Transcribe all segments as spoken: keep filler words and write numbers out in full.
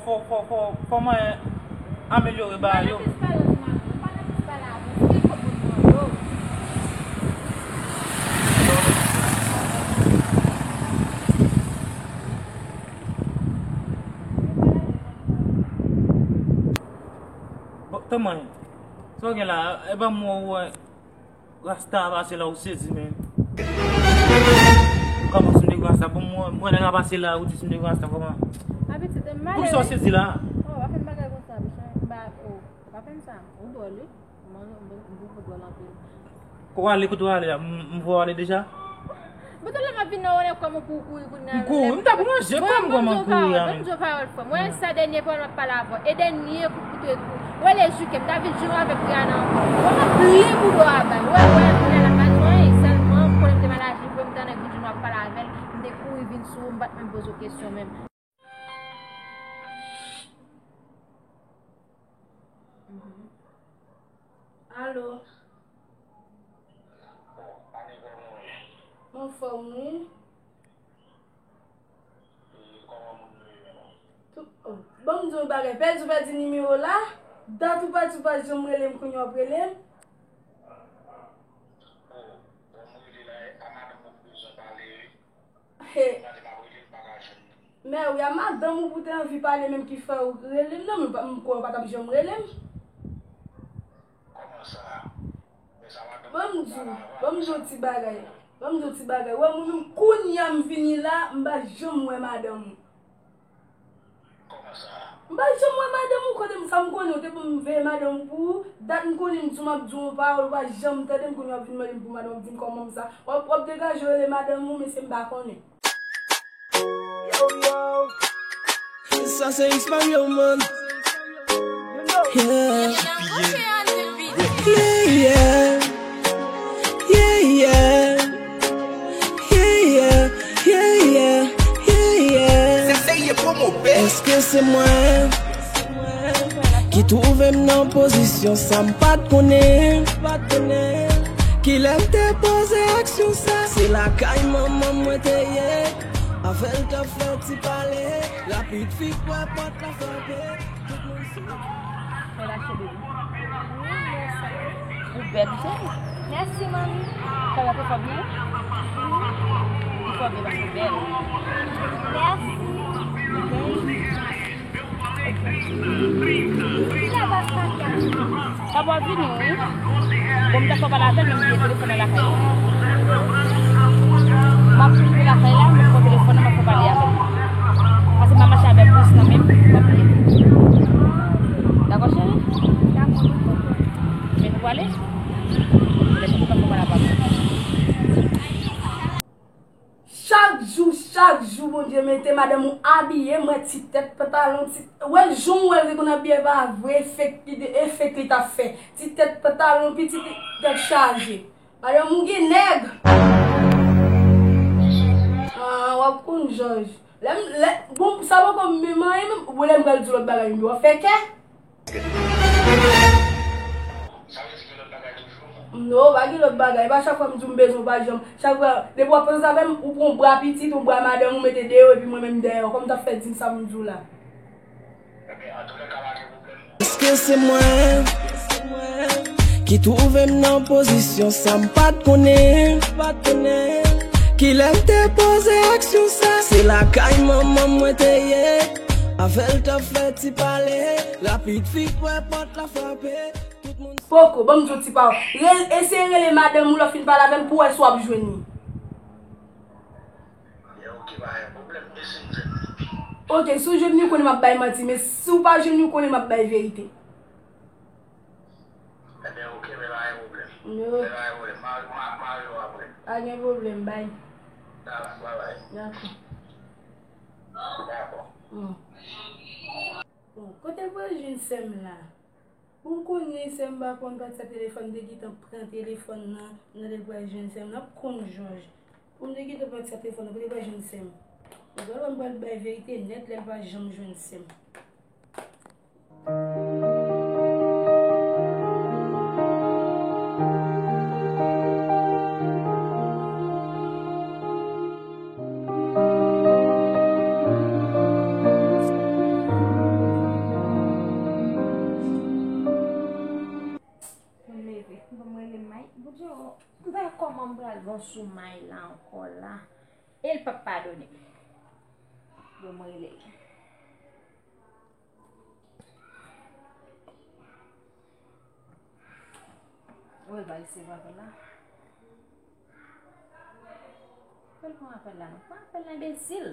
Fò, fò, fò, fò mwen amelyore bagay yo. Bon, tann mwen. Sa w gen la? E ban m wè w wè. Rasta a pase la, ou sezi, men. Kòman si m te gen rasta? Bon, mwen, mwen nèg a pase la, ou di si m te gen rasta, kòman? Abitit, m malere. Poukisa w sezi la? Oh, pa fè m bagay konsa, bichon. Ba, oh, pa fè m sa. Ou dwòl, wi. Mwen, mwen, mwen, mwen dwòl anpil. Kote w ale, kote w ale la? M, m vwè w ale deja? Bon, talè m ap vin nan, ou wè kòman pou ou kouri kounye a. M kouri, m t ap ranje kò m, kòman m kouri a menm. Ban m di w pawòl, frè m. Wè sa dènye pawòl m ap pale avè w. E dènye kou, koute kou. Wè lè jouke m ta vin jwenn avèk Rihanna ankò. Wè m ap plen bouda w a bal. Wè, wè, kounye a la m pa jwenn anyen. Sèlman, konnen m te mal aji, vre m te annik vin jwenn w ap pale avè l. M te kouri vin sou ou, m pa t menm poze w kesyon menm. Alo. Bon, anivè mwen. Mwen anfòm, wi. E kòman moun yo ye menm? Tou, oh, ban m di yon bagay. Pèdi ou pèdi nimewo la? Dat ou pati ou pa janm rele m, kounye a w ap rele m? Oh, bon, m rele la, e a madanm mwen m bezwen pale, wi. He. Mwen te pa rele m pa ka jwenn li. Mè wi, a madanm ou pou te anvi pale menm ki fè w rele m nan, men m pa, m kwè w pa t ap janm rele m. Kòman sa? Men sa madanm ou pale avan. Ban m di w, ban m di w ti bagay. Ban m di w ti bagay. Wè mwen menm kounye a m vini la, m pa janm wè madanm ou. Kòman sa? M pa janm wè madanm ou, kote m, sa m konnen, ou te pou m veye madanm ou pou ou. Dat m konnen m di w, m ap di w yon pawòl, ou pa janm tande m, kounye a w ap vin mande m pou madanm ou, di m kòman m sa. W ap, w ap degaje w rele madanm ou, mesye m pa konnen. Yo, yo. Sa se X Mario, man. Yeah. Yeah, yeah. Yeah, yeah. Yeah, yeah. Yeah, yeah. Yeah, yeah. Èske se mwen ki twouve m nan pozisyon sa m pa t konnen? Kilè m te poze aksyon sa? Se lakay manman mwen te ye. Avè l t ap fè ti pale. Rapid fi kwè pòt la frape. Tout moun sou. Fè la chè bebe. Ou bèl, wi cheri. Mèsi, manmi. Sa va, ou fò byen? Ou fò byen paske ou bèl. Mèsi. Ok. Sa va, Sandra? Sa va vini, wi. Bon, m ta fè pale avè l, men m bliye telefòn nan lakay la. M ap rive lakay la, m ap pran telefòn nan, m ap fè pale avè l. Paske m ap mache avèk pous nan men m, m ap bliye. Dakò, cheri? Dakò. Men nou prale? Lè nou pran pale avè l. Chak jou, chak jou, Bondye mete madanm ou abiye, m wè ti tèt, pantalon, ti, wè jan w wè l te konn abiye pa vre, fake li te, e fake li t ap fè. Ti tèt, pantalon, piti, tèt chaje. Madanm ou gen nèg. Ah, w ap konn jòj. Lè m, lè, bon, sa poko menm anyen menm, bon, lè m pral di w lòt bagay, w ap fè kè. Sa vle di gen lòt bagay toujou? Non, pa gen lòt bagay. E pa chak fwa m di w m bezwen w pa janm. Chak fwa, depi w ap panse avè m, ou pran bra pitit, ou bra madanm, ou mete deyò, epi mwen menm dèyè w. Kòman w t ap fè di m sa pou m di w la? Ebyen, antouka, pa gen pwoblèm. Èske se mwen ki twouve m nan pozisyon sa m pa t konnen? Kilè m te poze aksyon sa? Se lakay manman mwen te ye. Avè l t ap fè ti pale. Rapid fi kwè pòt la frape. Tout moun. Poko, ban m di w ti pawòl. Rel-, eseye rele madanm ou lè w fin pale avè m pou w wè si w ap jwenn li. Ebyen, ok, pa gen pwoblèm. Eseye jwenn li. Ok, si w jwenn li, ou konnen m ap bay manti, men si w pa jwenn li, ou konnen m ap bay verite. Ebyen, ok, men pa gen pwoblèm. Yo. Men pa gen pwoblèm. Ma, ma, ma rele w apre. Pa gen pwoblèm, bay. Dakò, bye bye. Dakò. Dakò. Hmm. Bon, kote l pral jwenn sè m la? Bon, m konnen sè m pa konn pati sa telefòn, m te gentan pran telefòn nan, m tande l pral jwenn sè m nan, m ap konn jòj. Bon, m te gentan pati sa telefòn nan, kote l pral jwenn sè m? Bon, m pral bay verite nèt, lè l pa janm jwenn sè m. Bondye, m pa wè kòman m pral gen sou may la ankò la. E l p ap padone m. Bon, m rele l. Ou wè l pa resevwa apèl la? Fè l pran apèl la non. Pran apèl la, enbesil.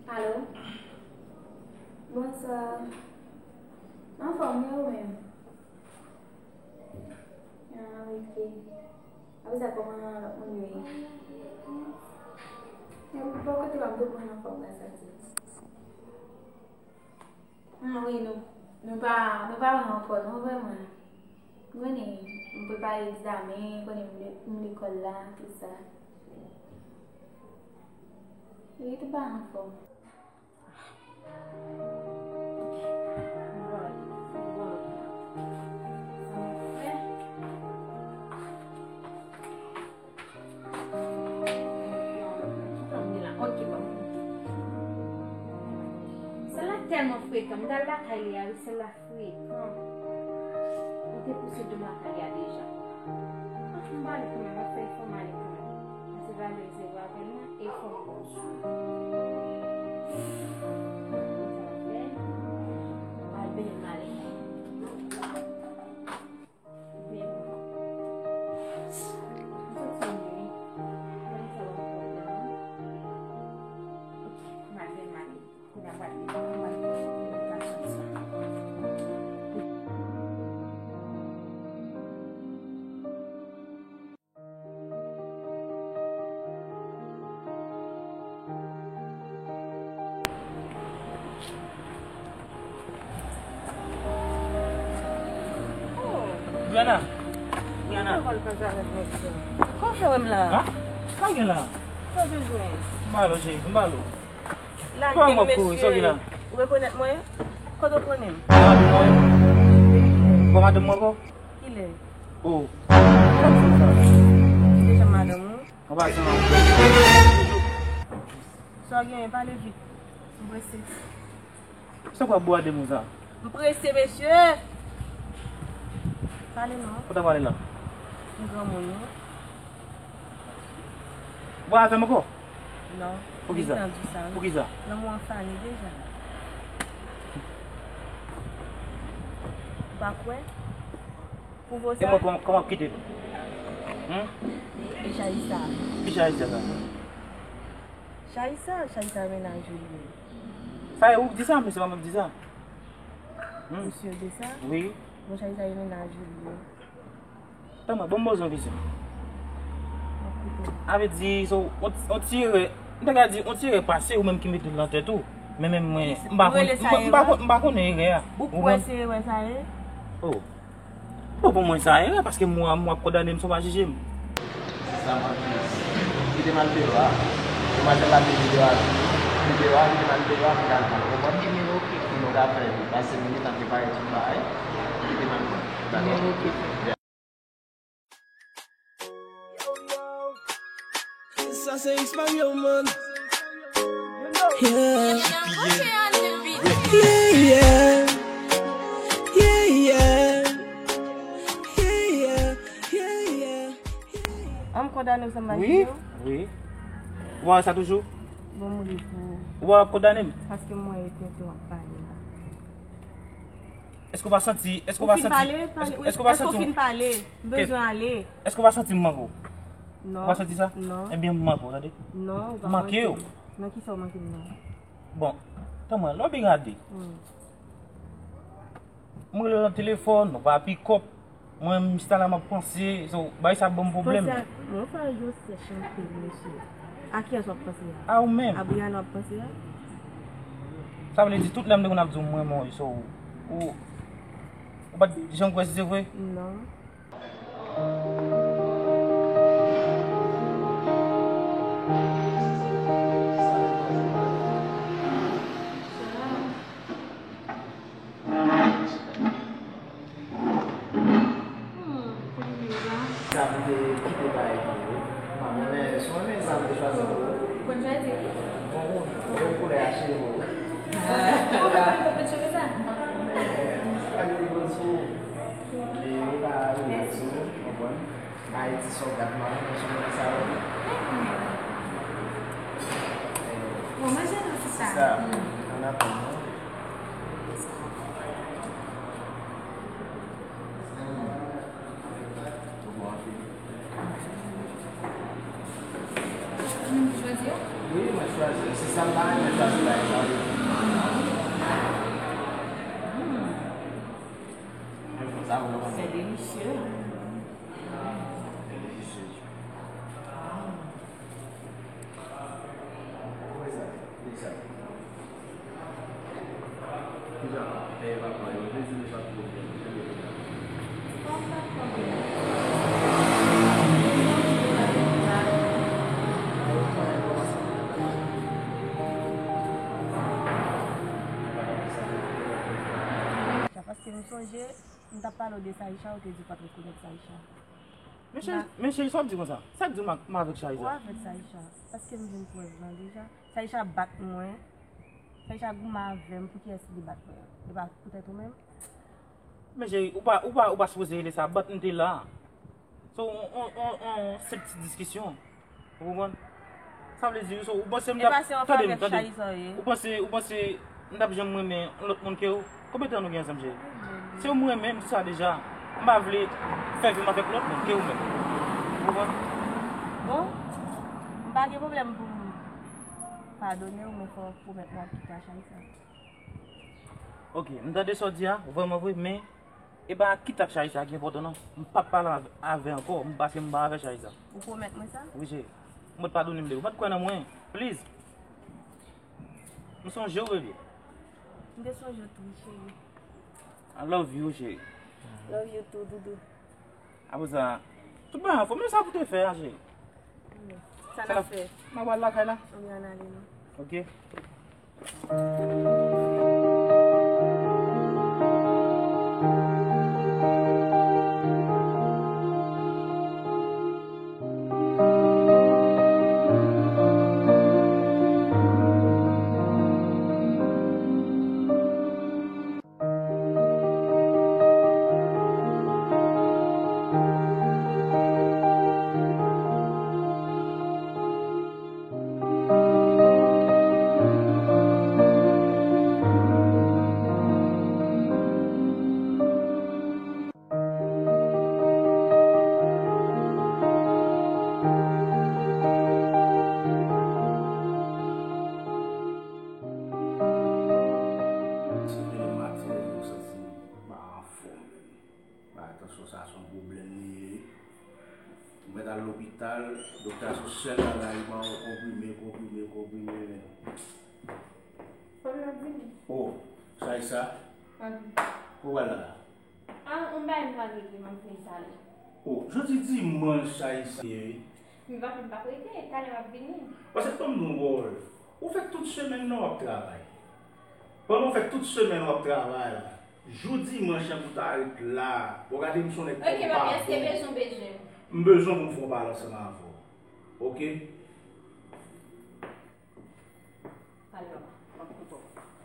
Alo? Bonswa. Anfòm, e ou menm? Ah, ok. Apre sa, kòman lòt moun yo ye? Bò kote pa m tou konn anfòm la, sa di. Ah, wi, nou, nou pa, nou pa wè ankò, non, vrèman. Ou konnen, m prepare egzamen, ou konnen m le-, m lekòl la, tout sa. Wi, tout pa anfòm. Sèl la tèlman frekan, m t al lakay li a, wi, sèl la frekan. Mwen te pouse dou lakay a deja. Anfen, m ale kanmenm, m ap fè efò m ale kanmenm. Pase valè zewo apèl mwen, efò m bon sou. M al benyen m ale. Benyen m. M soti anmwe wi. Mwen sa ban m pwoblèm wi. Ok, m al benyen m ale. Brianna. Brianna. Kòman w fè wè m la? Ha? Sa gen la? Sa w bezwen? M ba l, cheri, m ba l. Lage m, mesye. Ou rekonèt mwen? Kote w konnen m? Ou pa madam mwen? Ou pa madam mwen ankò? Kilè? Oh. Sa w di sa? M deja madanm ou. An pasan. Sa w genyen, pale vit. M prese. Sa w ap bwade moun sa? M prese, mesye. Pale non. Kote w prale la? M granmoun wi. Ou pa avè m ankò? Non. Poukisa? Gentan di sa wi. Poukisa? Lanmou an fane deja. Ou pa kwè? Pou vo sa. E mwen kòman, kòman w ap kite l? Hmm? E Chayisa? Ki Chayisa sa? Chayisa, Chayisa mennaj ou li ye. Sa e ou k di sa, men se pa mwen k di sa. Hmm. Ou si de sa? Wi. Bon, Chayisa e mennaj ou li ye. Tann mwen, ban m poze yon kesyon. M ap koute w. Sa vle di, so, on, on ti erè, m ta ka di, on ti erè pase ou menm ki mete l nan tèt ou. Men menm mwen, m pa konn, m pa, m pa konn, m pa konnen erè a. Ou kwè se erè sa ye? Oh. Bon, pou mwen sa erè, paske m wè, m wè w ap kondane m san w pa jije m. Sista m anpil. Kite m al deyò a. Demwazèl la te deyò a. Li deyò a, kite m al deyò a, pou m ka al pale. Ou konprann? Ebyen, oke. Pou nou ka fè pase minit, ap repare tout bagay. Kite m al pale. Dakò? Ebyen, oke. Sa se X Mario, man. Yeah. Yeah, yeah. Yeah, yeah. Yeah, yeah. Yeah, yeah. An m kondane w san m pa jije w? Wi, wi. Ou pa wè sa toujou? Bon, m ri pou ou. Ou pa w ap kondane m? Paske m wè e tenten w ap pale la. Èske w pa santi, èske w pa santi, èske w pa santi, ou fin pale? M bezwen ale. Èske w pa santi m manke w? Non. Ou pa santi sa? Non. Ebyen, m manke w, tande. Non, ou pa manke m. Nan kisa w manke m nan? Bon, tann mwen, lè w byen gade. Hmm. M rele w nan telefòn, ou pa pikòp. Mwen, m chita la, m ap panse, so, bagay sa ban m pwoblèm. Panse a, mwen fè yo sèch anpil, mesye. A kiyès w ap panse a? A ou menm. A Brianna w ap panse a? Sa vle di tout lè m te konn ap di w m renmen w, so, ou, ou pa t janm kwè si se vre? Non. Sa m te kite bay pou ou. Mwen renmen, si w renmen sa m te chwazi pou ou. Ou konn chwazi, wi. Bon, ou, ou koulè a cheve w. Ah, ou konn cheve sa? Sa ki pi bon sou ou. E ou ka relax ou, ou konprann? Ayiti, sa w gad mwen, mwen se moun sa yo. Bon, manje nou, sista. Sista, ann atann, non? Ou chwazi yo? Wi, mwen chwazi. Se sa m pa renmen chwazi la, e pa li. Sa bon. C'est délicieux. Délicieux. Paske m sonje, m t ap pale w de Saïcha, ou te di w pa t rekonèt Saïcha. Men cheri, men cheri, sa w ap di konsa? Sa k di w m a- m avèk Saïcha? Ou avèk Saïcha. Paske m jwenn prèv lan deja. Saïcha bat mwen. Saïcha goumen avè m pou kiyès li bat mwen. Li pa poutèt ou menm? Men cheri, ou pa, ou pa, ou pa sipoze rele sa bat, m te la. Se yon, yon, yon, yon senp ti diskisyon. Ou konprann? Sa vle di, so, ou panse m t ap, tande m, tande m. Ou panse, ou panse m t ap janm renmen yon lòt moun ke ou? Konbyen tan nou gen ansanm, cheri? Se ou m renmen, m di sa deja. M pa vle fè vi m avèk lòt moun ke ou menm. Ou konprann? Bon, m pa gen pwoblèm pou m padone w, men fò w pwomèt mwen w ap kite Saïcha. Ok, m tande sa w di a, vrèman vre, men e pa kite Saïcha ki enpòtan non. M p ap pale av- avè ankò, m pase m pa avè Saïcha. Ou pwomèt mwen sa? Wi, cheri. Ou mèt padone m, baby. Ou mèt kwè nan mwen, please. M sonje w, baby. M te sonje w tou, wi, cheri. I love you, cheri. Love you too, doudou. Apre sa, tout bagay anfòm, men sa pou te fè a, cheri. Sa n ap fè? N ap al lakay la. Ann ale non. Ok. Se vre, maten, m santi m pa anfòm menm. Bagay tansyon sa se yon pwoblèm li ye. Ou mèt al lopital, doktè a se sèl bagay li ba w konprime, konprime, konprime, men. Fò m ap vini. Oh, Saïcha? Wi. Ou wè la? Ah, m bay m pral regle, m ap vin talè. Oh, jodi dimanch, Saïcha. M pa, m pa prete, talè m ap vini. Paske ban m di w yon bagay. Ou fè tout semèn nan w ap travay. Pandan w fè tout semèn w ap travay la, jou dimanch lan pou ta ret la. Bon, gade m se yon nèg kòm pa bon. Ok, papi, èske bezwen w bezwen m? M bezwen pou m fè yon pale ansanm avè w. Ok? Pale, papa. M ap koute w.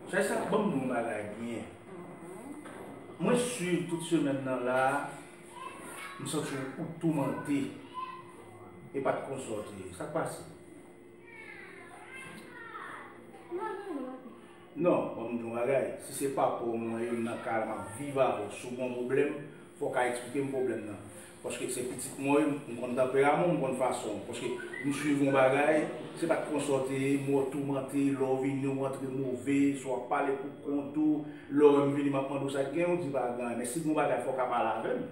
Chèche sa, ban m di w yon bagay byen. Mwen swiv tout semèn nan la, m santi w, ou toumante. E pa t konsa w te ye. Sa k pase? Non, ban m di w yon bagay. Si se papa w mwen ye, m nan kay la, m ap viv avè w. Si w gen yon pwoblèm, fò w ka eksplike m pwoblèm nan. Paske se pitit mwen ye, m konn tanperaman w, m konn fason w. Paske m swiv yon bagay, se pa t konsa w te ye, m wè w toumante, lè w vini, w antre move, swa w ap pale pou kont ou, lè w wè m vini, m ap mande w sa k gen, ou di pa gen anyen. Men si gen yon bagay, fò w ka pale avè m.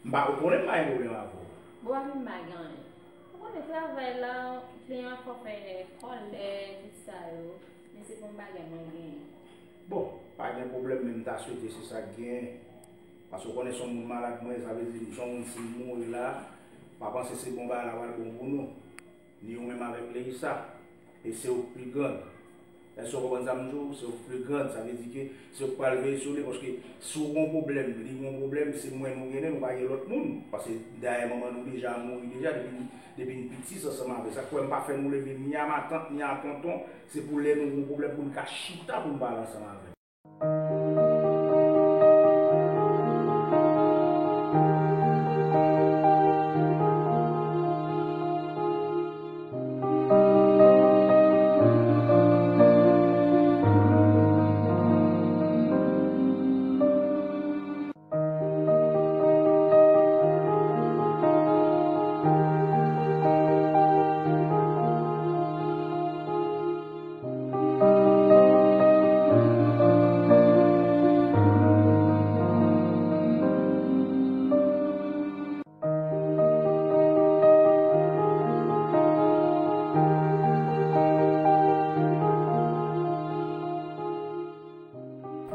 M pa, ou konnen m pa gen pwoblèm avè w. Bon, papi, m pa gen anyen. Ou konnen travay la, kliyan fò fè kòlè, tout sa yo. Men se pa yon bagay mwen genyen. Bon, pa gen pwoblèm, men m ta swete se sa k genyen. Paske ou konnen se yon moun malad mwen ye, sa vle di m se yon moun si m mouri la, pa panse se bon bagay la pral bon pou nou. Ni ou menm avèk Leisa. E se ou k pi grann. Èske w konprann sa m di w? Se w k pi gran, sa vle di ke se w k pral veye sou li, paske si w gen yon pwoblèm, li gen yon pwoblèm, se mwen nou genyen, nou pa gen lòt moun. Paske dayè manman nou deja mouri deja depi, depi n piti, se ansanm avè l. Sa k fè m pa fè nou leve ni a matant, ni a tonton, se pou lè nou gen yon pwoblèm pou n ka chita pou n pale ansanm avè l.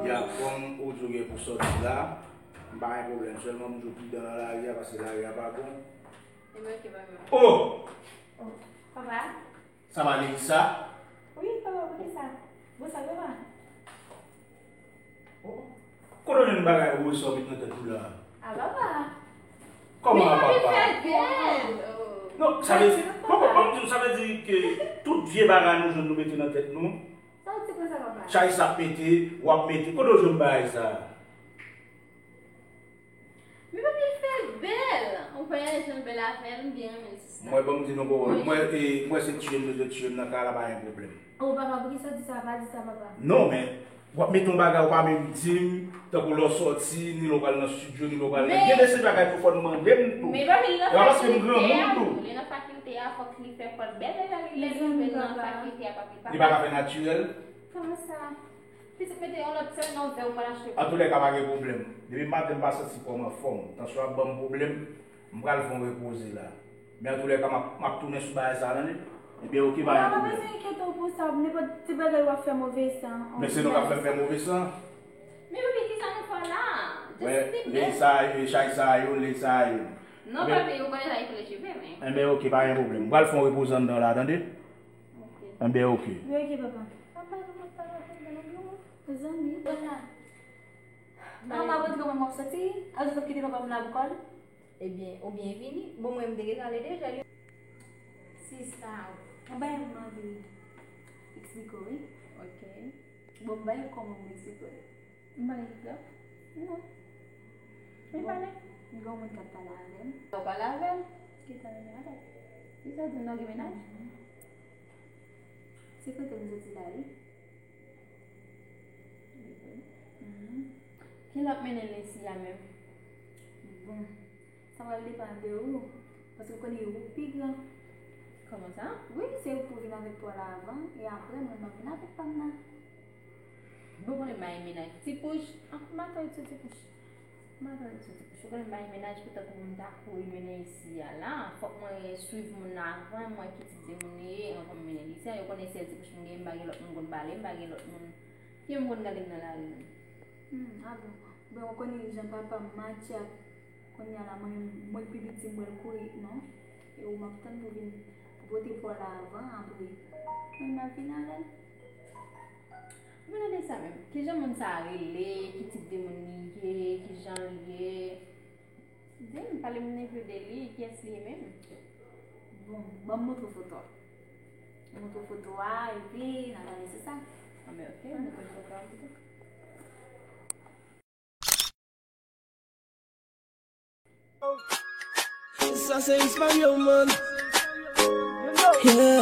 Ya, kòm ou di w gen pou sòti la, m pa gen pwoblèm. Sèlman m di w pridan nan lari a, paske lari a pa bon. E mwen ki pa mwen. Oh! Oh, papa? Sa va, Leyisa? Wi, papa, poukisa? Bonswa, papa. Oh, oh. Kote w jwenn bagay ou resò met nan tèt ou la? A, papa. Kòman a, papa? Men, papa, fè bèl. Oh. Non, sa vle di, papa, papa, m di w, sa vle di ke tout vye bagay nou jwenn nou mete nan tèt nou. Sa w di konsa, papa? Chay sa ap pete, w ap mete. Kote w jwenn bagay sa? Men papi, fè bèl. Ou pa wè jan bèl avè l, m byen renmen l sista. Mwen, ban m di nou, bon, mwen, e, mwen se tiye m bezwen tiye m nan kay la, pa gen pwoblèm. Oh, papa, poukisa w di sa? Pa di sa, papa. Non, men, w ap mete yon bagay, ou pa menm di m, tankou lè w sòti, ni lè w pral nan estidyo, ni lè w pral nan. Gen de seri bagay tou fò nou mande m tou. Men papi, li nan fakilte a, li nan fakilte a, fòk li fè kò l bèl, lè li leve nan fakilte a, papi, papa. Li pa ka fè natirèl? Kòman sa? Pitit, mete yon lòt sèl nan vè w pral achte. Antoulèka, pa gen pwoblèm. Depi maten m pa santi kò m anfòm. Tansyon ap ban m pwoblèm. M pral fè yon repoze la. Men antoulèka, m ap, m ap tounen sou bagay sa a, tande? Ebyen, oke, pa gen pwoblèm. Papa, pa bezwen enkyete w pou sa. Nenpòt ti bagay w ap fè move san. Men se nou k ap fè m fè move san? Men papi, kisa nou fè la? Just leave them. Lè sa yo, chay sa yo, lè sa yo. Non, papi, ou konnen sa, li fè cheve, men. Enben, oke, pa gen pwoblèm. M pral fè yon repoze anndan la, tande? Ok. Enben, oke. Wi, oke, papa. Papa, nou pa la pou nou, non? Zanmi, bon la. Mama, bon, kòman w ap soti? Al sot kite papa m la pou kò l. Ebyen, ou byen vini. Bon, mwen, m te gentan ale deja, li. Sista, yon bagay m anvi eksplike w, wi. Ok. Bon, m bay kòman m eksplike w. M pale anglè? Non. Li pale? M gen yon moun k ap pale avè m. Ou pale avè l? Ki tan li gen avè l? Li sa di m nan gen mennaj? Mhm. Se kote m soti la, wi. Mhm. Ki lè w ap mennen l isi a menm? Bon, sa pral depann de ou, paske w konnen ou pi gran. Kòman sa? Wi, se ou pou vin avèk pa w la avan, e apre mwen, m ap vin avèk pa m nan. Bon, konnen m pa gen mennaj. Ti Pouch, ah, m pa twò sou Ti Pouch. M pa twò sou Ti Pouch. Ou konnen m pa gen mennaj, pou tankou moun ta kouri mennen isi a la. Fòk mwen swiv moun nan avan, m wè ki tip de moun li ye, anvan m mennen l isi a. Yo konnen sèl Ti Pouch m gen, m pa gen lòt moun konn pale, m pa gen lòt moun. Ki moun konn gade m nan lari menm? Hmm, ah bon. Ben, ou konnen jan papa m matche ak, kounye a la, mwen, mwen pi piti, m wè l kouri, non? E ou m ap tann pou vin, pou pote pa w la avan, apre mwen, m ap vin avè l. Mwen mande sa menm, kijan moun sa a rele, ki tip de moun li ye, kijan li ye? Di m, pale m enpe de li, kiyès li ye menm? Bon, ban m montre w foto a. Montre w foto a, epi n a pale sou sa. Anben, ok, montre m foto a pito. Sa se Ismael, man. Yeah.